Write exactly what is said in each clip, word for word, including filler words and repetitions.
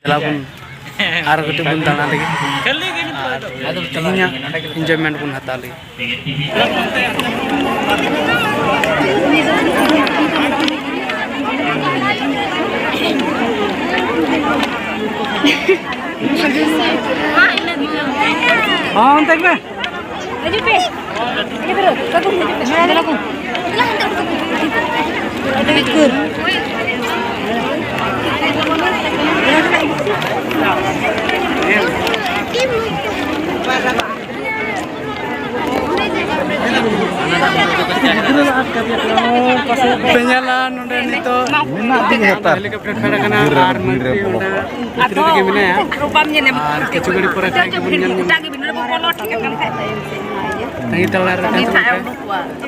ᱪᱟᱞᱟᱣ ᱵᱚᱱ ᱟᱨ ᱠᱟᱹᱴᱤᱡ ᱵᱚᱱ ᱫᱟᱬᱟ ᱞᱮᱜᱮ, ᱟᱨ ᱛᱮᱦᱮᱧᱟᱜ enjoyment ᱵᱚᱱ ᱦᱟᱛᱟᱣ ᱞᱮᱜᱮ᱾ ᱦᱚᱸ, ᱚᱱᱛᱮ ᱜᱮ᱾ ᱦᱤᱡᱩᱜ ᱯᱮ᱾ ᱦᱤᱡᱩᱜ ᱯᱮ᱾ ᱠᱟᱠᱩ, ᱦᱤᱡᱩᱜ ᱯᱮ᱾ ᱫᱮᱞᱟ ᱠᱚ᱾ ᱯᱮ ᱧᱮᱞᱟ ᱱᱚᱰᱮ ᱱᱤᱛᱚᱜ ᱢᱮᱱᱟᱜ ᱛᱤᱧ ᱦᱟᱛᱟᱣ᱾ Helicopter ᱯᱷᱮᱰ ᱟᱠᱟᱱᱟ ᱵᱤᱨ ᱨᱮ, ᱟᱨ ᱵᱤᱨ ᱨᱮ ᱢᱚᱱᱛᱨᱤ ᱵᱚᱞᱚ ᱚᱸᱰᱮ ᱠᱚᱜᱼᱟ᱾ ᱵᱷᱤᱛᱨᱤ ᱨᱮᱜᱮ ᱢᱮᱱᱟᱭᱟ᱾ ᱟᱨ ᱠᱤᱪᱷᱩ ᱜᱷᱟᱹᱲᱤ ᱯᱚᱨᱮ ᱠᱷᱟᱡ ᱜᱮᱵᱚᱱ ᱧᱮᱞ ᱧᱟᱢᱟ᱾ ᱛᱟᱺᱜᱤ ᱛᱟᱲᱟᱜ ᱨᱮ ᱛᱟᱦᱮᱸ ᱦᱚᱪᱚᱱ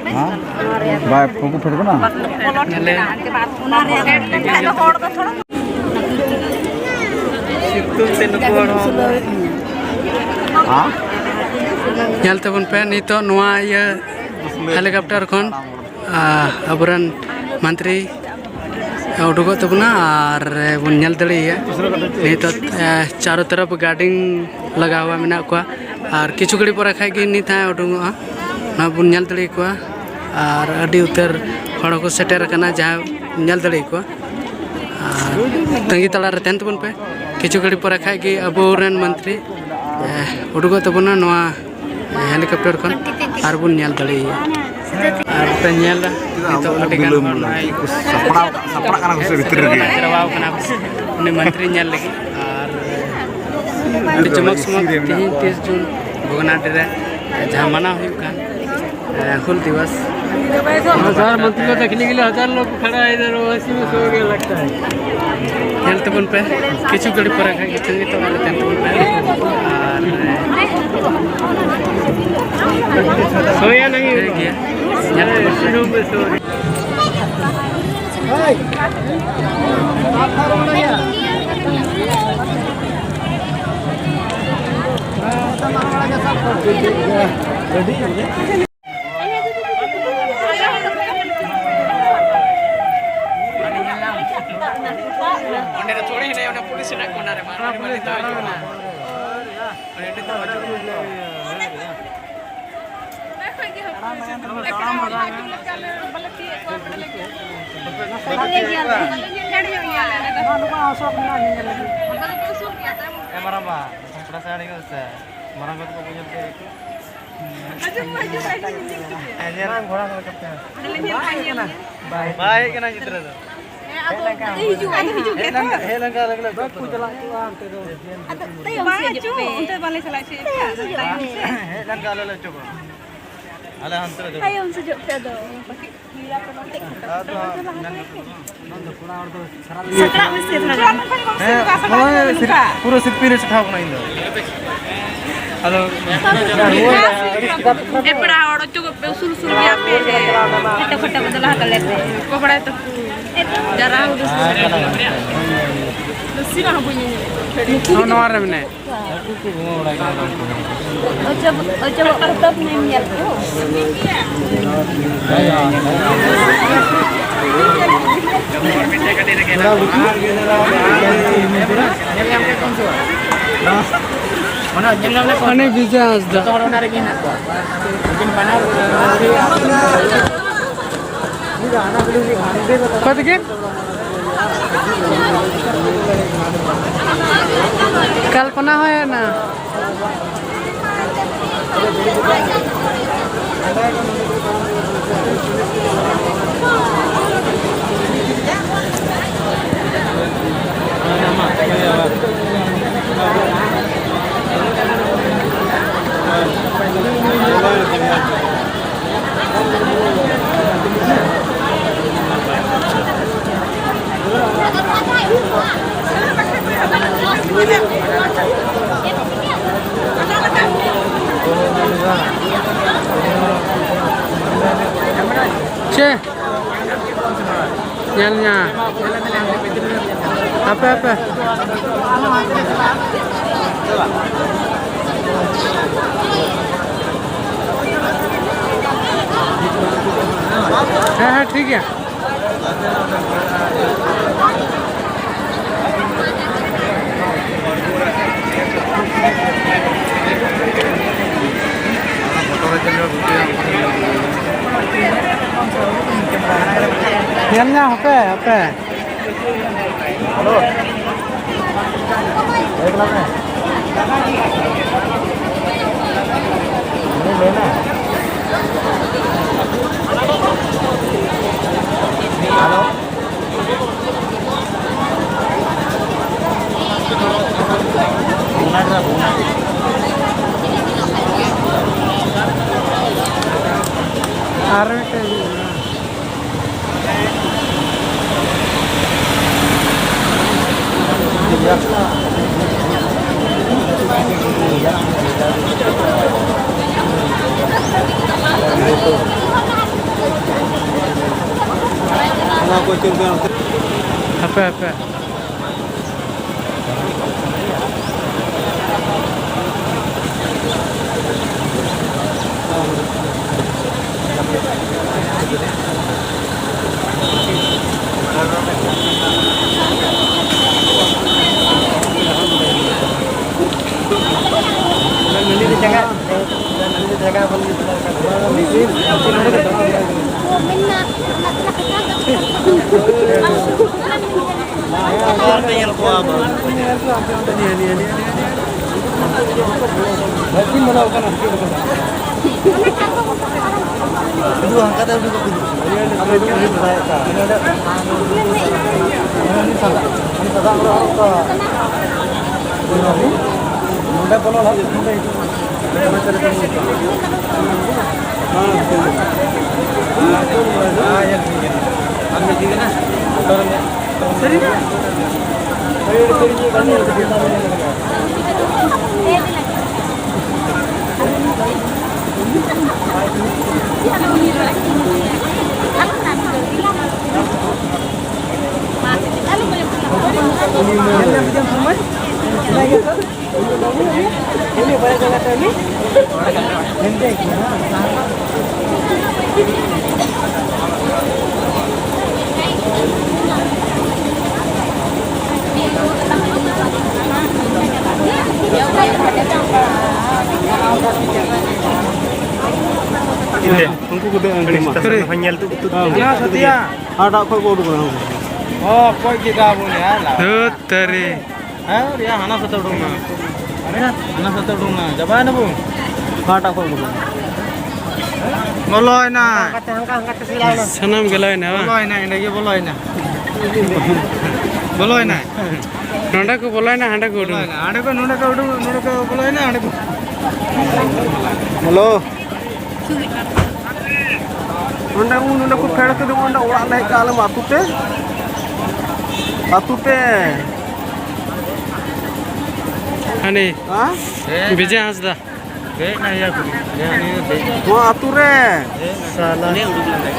ᱯᱮ᱾ ᱦᱮᱸ? ᱵᱟᱭ ᱯᱷᱳᱱ ᱠᱚ ᱯᱷᱮᱰ ᱠᱟᱱᱟ? ᱧᱮᱞᱮ᱾ ᱥᱤᱛᱩᱝ ᱛᱮ ᱱᱩᱠᱩ ᱦᱚᱲ ᱦᱚᱸ᱾ ᱦᱮᱸ? ᱧᱮᱞ ᱛᱟᱵᱚᱱ ᱯᱮ ᱱᱤᱛᱚᱜ ᱱᱚᱣᱟ ᱤᱭᱟᱹ helicopter ᱠᱷᱚᱱ, ᱟ, ᱟᱵᱚᱨᱮᱱ ᱢᱚᱱᱛᱨᱤ ᱩᱰᱩᱠᱚᱜ ᱛᱟᱵᱚᱱᱟ ᱟᱨ ᱵᱚᱱ ᱧᱮᱞ ᱫᱟᱲᱮᱭᱟᱭᱟ᱾ ᱱᱤᱛᱚᱜ, ᱟ, ᱪᱟᱨᱚ ᱛᱚᱨᱚᱯ guarding ᱞᱟᱜᱟᱣᱟ ᱢᱮᱱᱟᱜ ᱠᱚᱣᱟ ᱟᱨ ᱠᱤᱪᱷᱩ ᱜᱷᱟᱹᱲᱤ ᱯᱚᱨᱮ ᱠᱷᱟᱡ ᱜᱮ ᱱᱤᱛ ᱦᱟᱸᱜ ᱩᱰᱩᱠᱚᱜᱼᱟ᱾ ᱱᱚᱣᱟ ᱵᱚᱱ ᱧᱮᱞ ᱫᱟᱲᱮᱭᱟᱠᱚᱣᱟ ᱟᱨ ᱟᱹᱰᱤ ᱩᱛᱟᱹᱨ ᱦᱚᱲ ᱦᱚᱸᱠᱚ ᱥᱮᱴᱮᱨ ᱟᱠᱟᱱᱟ, ᱡᱟᱦᱟᱸ ᱧᱮᱞ ᱫᱟᱲᱮᱭᱟᱠᱚᱣᱟ᱾ ᱟᱨ ᱛᱟᱺᱜᱤ ᱛᱟᱲᱟᱜ ᱨᱮ ᱛᱟᱦᱮᱱ ᱛᱟᱵᱚᱱ ᱯᱮ, ᱠᱤᱪᱷᱩ ᱜᱷᱟᱹᱲᱤ ᱯᱚᱨᱮ ᱠᱷᱟᱡ ᱜᱮ ᱟᱵᱚᱨᱮᱱ ᱢᱚᱱᱛᱨᱤ, ᱮ, ᱩᱰᱩᱠᱚᱜ ᱛᱟᱵᱚᱱᱟ ᱱᱚᱣᱟ helicopter ᱠᱷᱚᱱ ᱟᱨ ᱵᱚᱱ ᱧᱮᱞ ᱫᱟᱲᱮᱭᱟᱭᱟ᱾ ᱟᱨ ᱯᱮ ᱧᱮᱞᱟ ᱱᱤᱛᱚᱜ ᱟᱹᱰᱤ ᱜᱟᱱ ᱦᱚᱲ ᱱᱚᱜᱼᱚᱭ ᱥᱟᱯᱲᱟᱣ, ᱥᱟᱯᱲᱟᱜ ᱠᱟᱱᱟ ᱠᱚ ᱥᱮ ᱵᱷᱤᱛᱨᱤ ᱨᱮᱜᱮ᱾ ᱡᱟᱨᱣᱟᱣ ᱠᱟᱱᱟ ᱠᱚ ᱩᱱᱤ ᱢᱚᱱᱛᱨᱤ ᱧᱮᱞ ᱞᱟᱹᱜᱤᱫ᱾ ᱟᱨ ᱟᱹᱰᱤ ᱡᱚᱢᱚᱠ ᱥᱚᱢᱚᱠ ᱛᱮᱦᱮᱧ ᱛᱤᱨᱤᱥ ᱡᱩᱱ ᱵᱷᱚᱜᱽᱱᱟᱰᱤ ᱨᱮ ᱡᱟᱦᱟᱸ ᱢᱟᱱᱟᱣ ᱦᱩᱭᱩᱜ ᱠᱟᱱ, ᱮ, ᱦᱩᱞ ᱫᱤᱵᱚᱥ᱾ ᱦᱟᱡᱟᱨ ᱢᱚᱱᱛᱨᱤ ᱠᱚ ᱫᱮᱠᱷᱱᱮ ᱠᱮ ᱞᱤᱭᱮ ᱦᱟᱡᱟᱨ ᱞᱳᱜ ᱠᱷᱟᱲᱟ ᱦᱮ ᱤᱫᱷᱟᱨ, ᱣᱮᱥᱮ ᱢᱮ ᱥᱳ ᱜᱮ ᱞᱟᱜᱽᱛᱟ ᱦᱮ᱾ ᱧᱮᱞ ᱛᱟᱵᱚᱱ ᱯᱮ, ᱠᱤᱪᱷᱩ ᱜᱷᱟᱹᱲᱤ ᱯᱚᱨᱮ ᱠᱷᱟᱡ ᱜᱮ ᱛᱟᱺᱜᱤ ᱛᱟᱲᱟᱜ ᱨᱮ ᱛᱟᱦᱮᱱ ᱛᱟᱵᱚᱱ ᱯᱮ᱾ ᱟᱨ ᱥᱳᱭᱟ ᱱᱟᱦᱤᱸ ᱴᱷᱤᱠ ᱜᱮᱭᱟ, ᱧᱮᱞ ᱛᱟᱵᱚᱱ ᱯᱮ᱾ ᱚᱸᱰᱮ ᱫᱚ ᱛᱷᱚᱲᱤ ᱦᱤᱱᱟᱹᱧᱟ, ᱚᱸᱰᱮ ᱯᱩᱞᱤᱥ ᱦᱮᱱᱟᱜ ᱠᱚᱣᱟ ᱚᱱᱟ ᱨᱮ, ᱢᱟᱨᱟᱝ ᱯᱩᱞᱤᱥ ᱫᱚ ᱵᱟᱹᱱᱩᱜ ᱠᱚᱣᱟ᱾ ᱚᱸᱰᱮ ᱫᱚ ᱵᱟᱹᱱᱩᱜ ᱠᱚᱣᱟ᱾ ᱮ ᱢᱟᱨᱟᱝᱵᱟ, ᱛᱷᱚᱲᱟ ᱥᱟᱭᱤᱰ ᱦᱤᱡᱩᱜ ᱢᱮᱥᱮ᱾ ᱢᱟᱨᱟᱝ ᱜᱚ ᱛᱟᱠᱚ ᱠᱚ ᱧᱮᱞ ᱠᱮᱫ ᱠᱚ᱾ ᱦᱮᱸ, ᱧᱮᱞ᱾ ᱵᱟᱭ ᱦᱮᱡ ᱠᱟᱱᱟ ᱜᱤᱫᱽᱨᱟᱹ ᱫᱚ᱾ ᱦᱮᱡ ᱞᱮᱱᱠᱷᱟᱱ, ᱦᱮᱡ ᱞᱮᱱᱠᱷᱟᱱ ᱟᱞᱮ ᱜᱮᱞᱮ ᱚᱪᱚ ᱠᱚᱣᱟ᱾ ᱵᱟᱝ ᱦᱤᱡᱩᱜ ᱯᱮ᱾ ᱚᱱᱛᱮ ᱵᱟᱞᱮ ᱪᱟᱞᱟᱜ ᱦᱚᱪᱚᱭᱮᱫ ᱯᱮᱭᱟ᱾ ᱦᱮᱡ ᱞᱮᱱᱠᱷᱟᱱ ᱟᱞᱮ ᱞᱮ ᱚᱪᱚ ᱠᱚᱣᱟ᱾ ᱟᱞᱮ ᱦᱟᱱᱛᱮ ᱨᱮ ᱛᱟᱭᱚᱢ ᱥᱮ ᱦᱤᱡᱩᱜ ᱯᱮ ᱟᱫᱚ᱾ ᱟᱫᱚ ᱢᱮᱱ ᱠᱟᱛᱮ ᱫᱚ ᱵᱟᱝ᱾ ᱥᱟᱠᱨᱟᱛ ᱢᱮᱥᱮ ᱛᱷᱚᱲᱟ ᱜᱟᱱ᱾ ᱦᱮᱸ, ᱱᱚᱜᱼᱚᱭ ᱥᱤᱨ-, ᱯᱩᱨᱟᱹ ᱥᱤᱨᱯᱤᱧ ᱨᱮ ᱥᱮᱴᱷᱟᱣ ᱠᱟᱱᱟ ᱤᱧ ᱫᱚ᱾ ᱟᱫᱚ ᱮ ᱯᱮᱲᱟ ᱦᱚᱲ, ᱚᱪᱚᱜᱚᱜ ᱯᱮ, ᱩᱥᱩᱞ ᱩᱥᱩᱞ ᱜᱮᱭᱟ ᱯᱮ᱾ ᱠᱷᱟᱴᱚ ᱠᱷᱟᱴᱚ ᱠᱚᱫᱚ ᱞᱟᱦᱟ ᱠᱟᱞᱮ ᱯᱮ᱾ ᱠᱚ ᱵᱟᱲᱟᱭ ᱛᱟᱠᱚ᱾ ᱡᱟᱨᱟ ᱦᱩᱰᱩ ᱦᱮᱸ, ᱠᱟᱱᱟ᱾ ᱱᱟᱥᱮᱱᱟᱜ ᱦᱚᱸ ᱵᱟᱹᱧ ᱟᱸᱡᱚᱢ᱾ ᱱᱚᱜᱼᱚ ᱱᱚᱣᱟ ᱨᱮ ᱢᱮᱱᱟᱭᱟ᱾ ᱚᱪᱚᱜ, ᱚᱪᱚᱜᱚᱜ ᱠᱚ ᱛᱟᱵ ᱱᱮᱢ ᱧᱮᱞ ᱠᱚ᱾ ᱚᱱᱮ ᱵᱤᱡᱚᱭ ᱦᱟᱸᱥᱫᱟ᱾ ᱚᱠᱚᱭ ᱛᱟᱹᱠᱤᱱ? ᱠᱚᱞᱯᱚᱱᱟ ᱦᱚᱸ ᱦᱮᱡ ᱮᱱᱟ᱾ ᱪᱮ? ᱧᱮᱞ ᱧᱟᱢ᱾ ᱦᱟᱯᱮ, ᱦᱟᱯᱮ᱾ ᱦᱮᱸ, ᱦᱮᱸ, ᱴᱷᱤᱠ ᱜᱮᱭᱟ᱾ ᱧᱮᱞ ᱧᱟᱢ ᱦᱟᱯᱮ, ᱦᱟᱯᱮ᱾ ᱦᱮᱞᱳ᱾ ᱞᱟᱹᱭ ᱛᱟᱞᱟᱝ ᱢᱮ᱾ ᱞᱟᱹᱭ ᱢᱮ᱾ ᱦᱮᱞᱳ᱾ ᱟᱨ ᱢᱤᱫᱴᱮᱡ ᱦᱩᱭᱩᱜᱼᱟ᱾ ᱦᱟᱯᱮ, ᱦᱟᱯᱮ᱾ ᱩᱱᱠᱩ ᱠᱚᱫᱚ ᱟᱹᱰᱤ ᱥᱟᱛᱟᱥ ᱧᱮᱞ ᱛᱩᱫ ᱛᱩᱫ ᱦᱮᱸ᱾ ᱛᱮ᱾ ᱦᱮᱸ, ᱥᱟᱛᱭᱟ᱾ ᱦᱟᱴᱟᱜ ᱠᱷᱚᱡ ᱠᱚ ᱩᱰᱩᱠ ᱮᱱᱟ᱾ ᱚ, ᱚᱠᱚᱭ ᱜᱮ ᱫᱟ ᱵᱚᱱ ᱭᱟ ᱞᱟ᱾ ᱫᱷᱩᱛ ᱛᱟᱹᱨᱤ᱾ ᱦᱮᱸ, ᱨᱮᱭᱟ ᱦᱟᱱᱟ ᱥᱟᱛᱮ ᱩᱰᱩᱠ ᱱᱟ᱾ ᱦᱟᱱᱟ ᱥᱟᱛᱮ ᱩᱰᱩᱠ ᱱᱟ᱾ ᱪᱟᱵᱟᱭ ᱱᱟᱵᱚᱱ᱾ ᱦᱟᱴᱟᱜ ᱠᱷᱚᱡ ᱩᱰᱩᱠ ᱮᱱᱟ᱾ ᱵᱚᱞᱚᱭᱮᱱᱟ᱾ ᱦᱟᱱᱠᱟᱛᱮ, ᱦᱟᱱᱠᱟ, ᱦᱟᱱᱠᱟᱛᱮ ᱥᱤᱞᱟᱣ ᱮᱱᱟ᱾ ᱥᱟᱱᱟᱢ ᱜᱮᱞᱟᱣᱮᱱᱟ ᱵᱟᱝ? ᱵᱚᱞᱚᱭᱮᱱᱟ, ᱮᱸᱰᱮ ᱜᱮ ᱵᱚᱞᱚᱭᱮᱱᱟ᱾ ᱵᱚᱞᱚᱭᱮᱱᱟ᱾ ᱱᱚᱸᱰᱮ ᱠᱚ ᱵᱚᱞᱚᱭᱮᱱᱟ, ᱦᱟᱸᱰᱮ ᱠᱚ ᱩᱰᱩᱝ᱾ ᱵᱚᱞᱚᱭᱮᱱᱟ᱾ ᱦᱟᱸᱰᱮ ᱠᱚ, ᱱᱚᱸᱰᱮ ᱠᱚ ᱩᱰᱩᱝ, ᱱᱚᱸᱰᱮ ᱠᱚ ᱵᱚᱞᱚᱭᱮᱱᱟ, ᱦᱟᱸᱰᱮ ᱠᱚ᱾ ᱦᱮᱞᱳ᱾ ᱚᱸᱰᱮ ᱩᱱ ᱱᱚᱸᱰᱮ ᱠᱚ ᱯᱷᱮᱰ ᱠᱮᱫᱟ, ᱚᱸᱰᱮ ᱚᱲᱟᱜ ᱞᱮ ᱦᱮᱡ ᱠᱟᱜ ᱟᱞᱮ ᱢᱟ ᱟᱹᱛᱩ ᱛᱮ᱾ ᱟᱹᱛᱩ ᱛᱮ᱾ ᱦᱟᱹᱱᱤ᱾ ᱦᱮᱸ? ᱵᱤᱡᱚᱭ ᱦᱟᱸᱥᱫᱟ᱾ ᱦᱮᱡ ᱱᱟ ᱭᱟ ᱠᱚ᱾ ᱦᱮᱡ ᱱᱟ ᱭᱟ ᱠᱚ᱾ ᱱᱚᱣᱟ ᱟᱹᱛᱩ ᱨᱮ᱾ ᱥᱟᱞᱟ᱾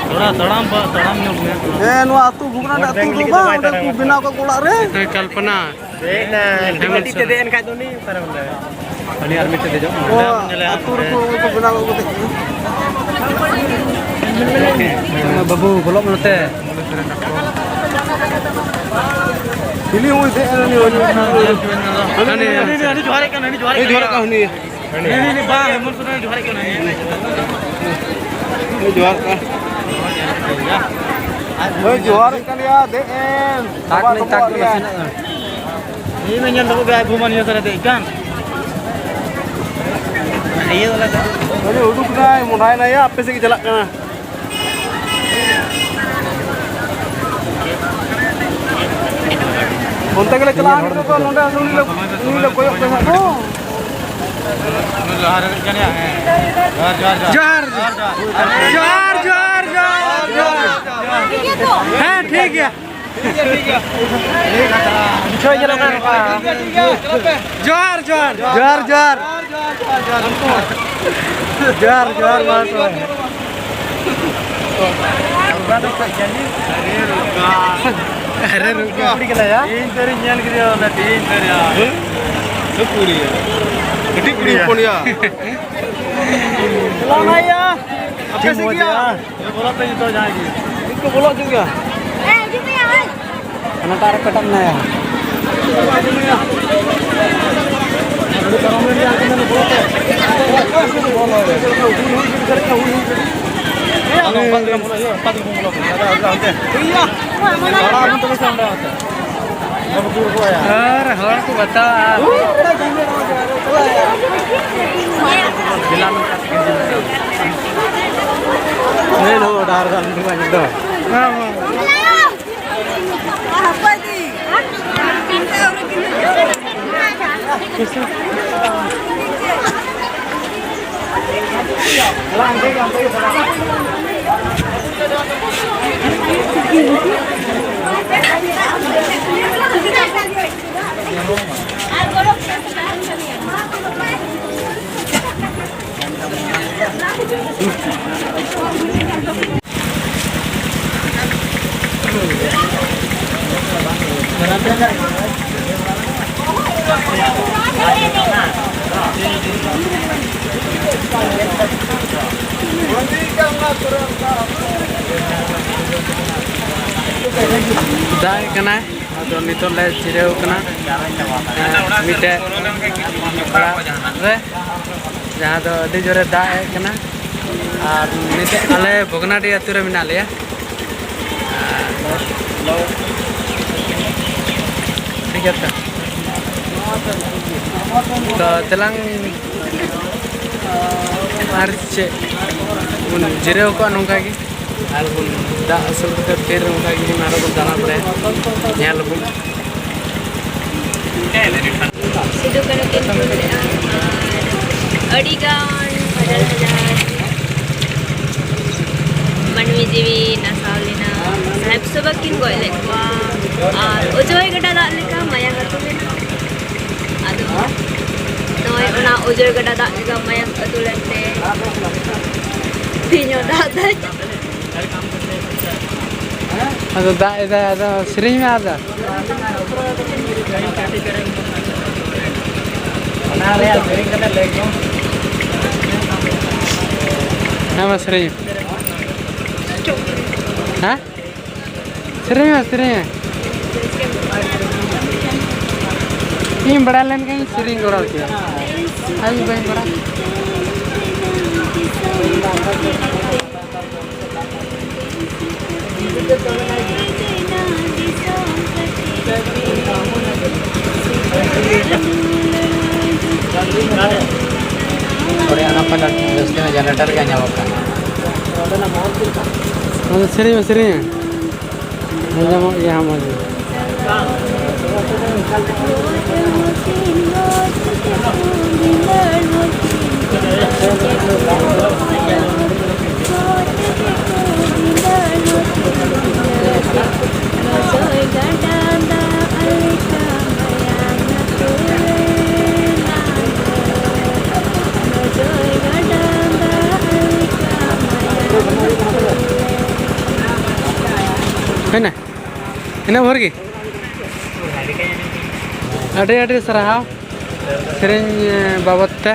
ᱛᱷᱚᱲᱟ ᱛᱟᱲᱟᱢ ᱵᱟ-, ᱛᱟᱲᱟᱢ ᱧᱚᱜ ᱢᱮ ᱛᱷᱚᱲᱟ᱾ ᱦᱮᱸ, ᱱᱚᱣᱟ ᱟᱹᱛᱩ ᱵᱷᱩᱜᱽᱱᱟᱰᱤ ᱟᱹᱛᱩ ᱫᱚ ᱵᱟᱝ, ᱚᱸᱰᱮ ᱠᱚ ᱵᱮᱱᱟᱣ ᱠᱟᱜ ᱚᱲᱟᱜ ᱨᱮ᱾ ᱦᱮᱸ, ᱠᱚᱞᱯᱚᱱᱟ᱾ ᱦᱮᱡ ᱱᱟ᱾ ᱦᱮᱢᱚᱱ ᱜᱟᱹᱰᱤ ᱛᱮ ᱥᱚᱨᱮᱱ᱾ ᱫᱮᱡ ᱮᱱ ᱠᱷᱟᱡ ᱫᱚ ᱩᱱᱤ ᱚᱠᱟᱨᱮ ᱵᱚᱞᱮ? ᱦᱟᱹᱱᱤ ᱟᱨ ᱢᱤᱫᱴᱮᱡ ᱫᱮᱡᱚᱜ ᱢᱮ᱾ ᱱᱚᱣᱟ ᱟᱹᱛᱩ ᱨᱮᱠᱚ ᱠᱚ ᱵᱮᱱᱟᱣ ᱠᱟᱜ ᱠᱚ ᱛᱟᱦᱮᱸᱫ᱾ ᱵᱟᱹᱵᱩ, ᱵᱚᱞᱚᱜ ᱢᱮ ᱱᱚᱛᱮ᱾ ᱪᱤᱞᱤ ᱦᱚᱸ ᱫᱮᱡ ᱮᱱᱟ ᱩᱱᱤ, ᱩᱱᱤ, ᱩᱱᱤ᱾ ᱦᱟᱹᱱᱤ, ᱦᱟᱹᱱᱤ, ᱦᱟᱹᱱᱤ, ᱦᱟᱹᱱᱤ ᱡᱚᱦᱟᱨᱮᱫ ᱠᱟᱱ, ᱦᱟᱹᱱᱤ ᱡᱚᱦᱟᱨᱮᱫ ᱮᱭ ᱠᱟᱱ᱾ ᱡᱚᱦᱟᱨ ᱠᱟᱜ ᱦᱟᱹᱱᱤ᱾ ᱦᱟᱹᱱᱤ, ᱦᱟᱹᱱᱤ, ᱵᱟᱝ, ᱦᱮᱢᱚᱱ ᱥᱚᱨᱮᱱ ᱡᱚᱦᱟᱨᱮᱫ ᱠᱟᱱ, ᱦᱟᱹᱱᱤ᱾ ᱮᱭ ᱡᱚᱦᱟᱨ ᱠᱟᱜ᱾ ᱦᱳᱭ, ᱡᱚᱦᱟᱨᱮᱫ ᱠᱟᱱ ᱜᱮᱭᱟ, ᱫᱮᱡ ᱮᱱ᱾ ᱛᱟᱠ ᱵᱟᱵᱟ ᱱᱟᱹᱧ, ᱛᱟᱠ ᱛᱟᱠᱚ ᱱᱟᱹᱧ ᱟᱞᱮᱭᱟ᱾ ᱱᱟᱥᱮᱱᱟᱜ ᱫᱚ᱾ ᱤᱧ ᱢᱟ ᱧᱮᱞ ᱫᱚ ᱵᱟᱭ ᱟᱹᱜᱩ ᱢᱟ ᱱᱤᱭᱟᱹ ᱫᱷᱟᱨᱮ ᱫᱮᱡ ᱠᱟᱱ᱾ ᱤᱭᱟᱹ ᱫᱚ ᱞᱮ ᱩᱰᱩᱠ ᱫᱟᱭ, ᱢᱚᱦᱰᱟᱭᱮᱱᱟᱭᱟ, ᱟᱯᱮ ᱥᱮᱫ ᱜᱮ ᱪᱟᱞᱟᱜ ᱠᱟᱱᱟ᱾ ᱚᱱᱛᱮ ᱜᱮᱞᱮ ᱪᱟᱞᱟᱜᱼᱟ ᱱᱤᱛᱚᱜ ᱫᱚ, ᱱᱚᱰᱮ ᱩᱱᱤ ᱞᱮ, ᱩᱱᱤ ᱞᱮ ᱠᱚᱭᱚᱜ ᱠᱟᱱᱟ ᱛᱚ᱾ ᱞᱟᱦᱟ ᱨᱮ ᱠᱟᱱᱟ, ᱦᱮᱸ᱾ ᱡᱚᱦᱟᱨ, ᱡᱚᱦᱟᱨ, ᱡᱚᱦᱟᱨ᱾ ᱡᱚᱦᱟᱨ, ᱡᱚᱦᱟᱨ, ᱡᱚᱦᱟᱨ, ᱡᱚᱦᱟᱨ, ᱡᱚᱦᱟᱨ᱾ ᱦᱮᱸ, ᱴᱷᱤᱠ ᱜᱮᱭᱟ᱾ ᱵᱩᱡᱷᱟᱹᱣ ᱧᱮᱞᱚᱜ ᱠᱟᱱᱟ ᱱᱚᱝᱠᱟ᱾ ᱡᱚᱦᱟᱨ, ᱡᱚᱦᱟᱨ᱾ ᱡᱚᱦᱟᱨ, ᱡᱚᱦᱟᱨ᱾ ᱡᱚᱦᱟᱨ, ᱡᱚᱦᱟᱨ, ᱢᱟ ᱛᱚᱵᱮ᱾ ᱟᱨᱮ ᱨᱩᱜᱟ᱾ ᱠᱩᱲᱤ ᱠᱟᱱᱟᱭᱟ? ᱤᱧ ᱛᱟᱹᱨᱤᱧ ᱧᱮᱞ ᱠᱮᱫᱮᱭᱟ, ᱚᱱᱟ ᱛᱮᱦᱮᱧ ᱛᱟᱹᱨᱤ᱾ ᱦᱮᱸ? ᱥᱩ ᱠᱩᱲᱤ᱾ ᱠᱟᱹᱴᱤᱡ ᱠᱩᱲᱤ ᱦᱚᱯᱚᱱ ᱭᱟ᱾ ᱪᱟᱞᱟᱣ ᱱᱟᱭᱟ᱾ ᱟᱯᱮ ᱥᱮᱫ ᱜᱮᱭᱟ᱾ ᱵᱚᱞᱚᱜ ᱯᱮ ᱡᱚᱛᱚ ᱡᱟᱦᱟᱸᱭ ᱜᱮ᱾ ᱱᱤᱛ ᱠᱚ ᱵᱚᱞᱚ ᱦᱚᱪᱚᱜ ᱜᱮᱭᱟ᱾ ᱦᱮᱸ, ᱦᱤᱡᱩᱜ ᱯᱮ, ᱦᱳᱭ᱾ ᱦᱟᱱᱟᱴᱟᱜ ᱨᱮ ᱚᱠᱚᱭᱴᱟᱜ ᱢᱮᱱᱟᱭᱟ? ᱟᱨ ᱦᱚᱲ ᱠᱚ ᱵᱟᱛᱟᱣᱟ᱾ ᱦᱮᱸ, ᱦᱮᱸ᱾ ᱫᱟᱜ ᱮ ᱠᱟᱱᱟᱭ᱾ ᱟᱫᱚ ᱱᱤᱛᱚᱜ ᱞᱮ ᱡᱤᱨᱟᱹᱣ ᱠᱟᱱᱟ, ᱮᱸ, ᱢᱤᱫᱴᱮᱡ ᱚᱲᱟᱜ ᱨᱮ, ᱡᱟᱦᱟᱸ ᱫᱚ ᱟᱹᱰᱤ ᱡᱳᱨᱮ ᱫᱟᱜ ᱮᱫ ᱠᱟᱱᱟ᱾ ᱟᱨ ᱱᱤᱛᱚᱜ ᱟᱞᱮ ᱵᱷᱚᱜᱽᱱᱟᱰᱤ ᱟᱹᱛᱩ ᱨᱮ ᱢᱮᱱᱟᱜ ᱞᱮᱭᱟ᱾ ᱴᱷᱤᱠ ᱜᱮᱭᱟ ᱛᱚ? ᱛᱚ ᱪᱟᱞᱟᱝ ᱟᱨ ᱪᱮᱫ ᱵᱚᱱ ᱡᱤᱨᱟᱹᱣ ᱠᱚᱜᱼᱟ ᱱᱚᱝᱠᱟ ᱜᱮ᱾ ᱟᱨ ᱵᱚᱱ ᱫᱟᱜ ᱦᱟᱹᱥᱩᱨ ᱠᱟᱛᱮ ᱯᱷᱤᱨ ᱚᱱᱠᱟ ᱜᱮᱵᱚᱱ ᱟᱨᱚ ᱵᱚᱱ ᱫᱟᱬᱟ ᱵᱟᱲᱟᱭᱟ, ᱧᱮᱞ ᱟᱵᱚᱱ᱾ ᱥᱤᱫᱩ ᱠᱟᱹᱱᱦᱩ ᱠᱤᱱ ᱦᱩᱞ ᱞᱮᱫᱼᱟ ᱟᱨ ᱟᱹᱰᱤ ᱜᱟᱱ ᱦᱟᱡᱟᱨ ᱦᱟᱡᱟᱨ ᱢᱟᱹᱱᱢᱤ ᱡᱤᱣᱤ ᱱᱟᱥᱟᱣ ᱞᱮᱱᱟ, ᱥᱟᱦᱮᱵ ᱥᱚᱵᱷᱟ ᱠᱤᱱ ᱜᱚᱡ ᱞᱮᱫ ᱠᱚᱣᱟ ᱟᱨ ᱚᱡᱚᱭ ᱜᱟᱰᱟ ᱫᱟᱜ ᱞᱮᱠᱟ ᱢᱟᱭᱟᱝ ᱟᱹᱛᱩ ᱞᱮᱱᱟ᱾ ᱟᱫᱚ ᱱᱚᱜᱼᱚᱭ ᱚᱱᱟ ᱚᱡᱚᱭ ᱜᱟᱰᱟ ᱫᱟᱜ ᱞᱮᱠᱟ ᱢᱟᱭᱟᱝ ᱟᱹᱛᱩ ᱞᱮᱱᱛᱮ ᱛᱮᱦᱮᱧ ᱦᱚᱸ ᱫᱟᱜ ᱫᱟᱭ᱾ ᱟᱫᱚ ᱫᱟᱜ ᱮᱫᱟᱭ, ᱟᱫᱚ ᱥᱮᱨᱮᱧ ᱢᱮ ᱟᱫᱚ᱾ ᱚᱱᱟ ᱨᱮᱭᱟᱜ ᱥᱮᱨᱮᱧ ᱠᱟᱛᱮ ᱞᱟᱹᱭ ᱠᱚᱢ᱾ ᱦᱮᱸ, ᱢᱟ ᱥᱮᱨᱮᱧ ᱢᱮ᱾ ᱦᱮᱸ? ᱥᱮᱨᱮᱧ ᱢᱮ, ᱥᱮᱨᱮᱧ ᱢᱮ᱾ ᱤᱧ ᱵᱟᱲᱟᱭ ᱞᱮᱱᱠᱷᱟᱱ ᱥᱮᱨᱮᱧ ᱜᱚᱲᱚ ᱠᱮᱭᱟ᱾ ᱟᱨ ᱤᱧ ᱵᱟᱹᱧ ᱵᱟᱲᱟᱭ᱾ ᱚᱸᱰᱮ ᱚᱱᱟ ᱠᱷᱚᱱ ᱡᱟᱹᱥᱛᱤ ᱧᱚᱜ generator ᱜᱮ ᱟᱸᱡᱚᱢᱚᱜ ᱠᱟᱱᱟ᱾ ᱟᱫᱚ ᱥᱮᱨᱮᱧ ᱢᱮ, ᱥᱮᱨᱮᱧ ᱢᱮ᱾ ᱟᱸᱡᱚᱢᱚᱜ ᱜᱮᱭᱟ ᱢᱚᱡᱽ ᱜᱮ᱾ ᱦᱩᱭᱱᱟ? ᱤᱱᱟᱹᱜ ᱵᱷᱳᱨ ᱜᱮ? ᱟᱹᱰᱤ ᱟᱹᱰᱤ ᱥᱟᱨᱦᱟᱣ ᱥᱮᱨᱮᱧ, ᱮ, ᱵᱟᱵᱚᱫ ᱛᱮ᱾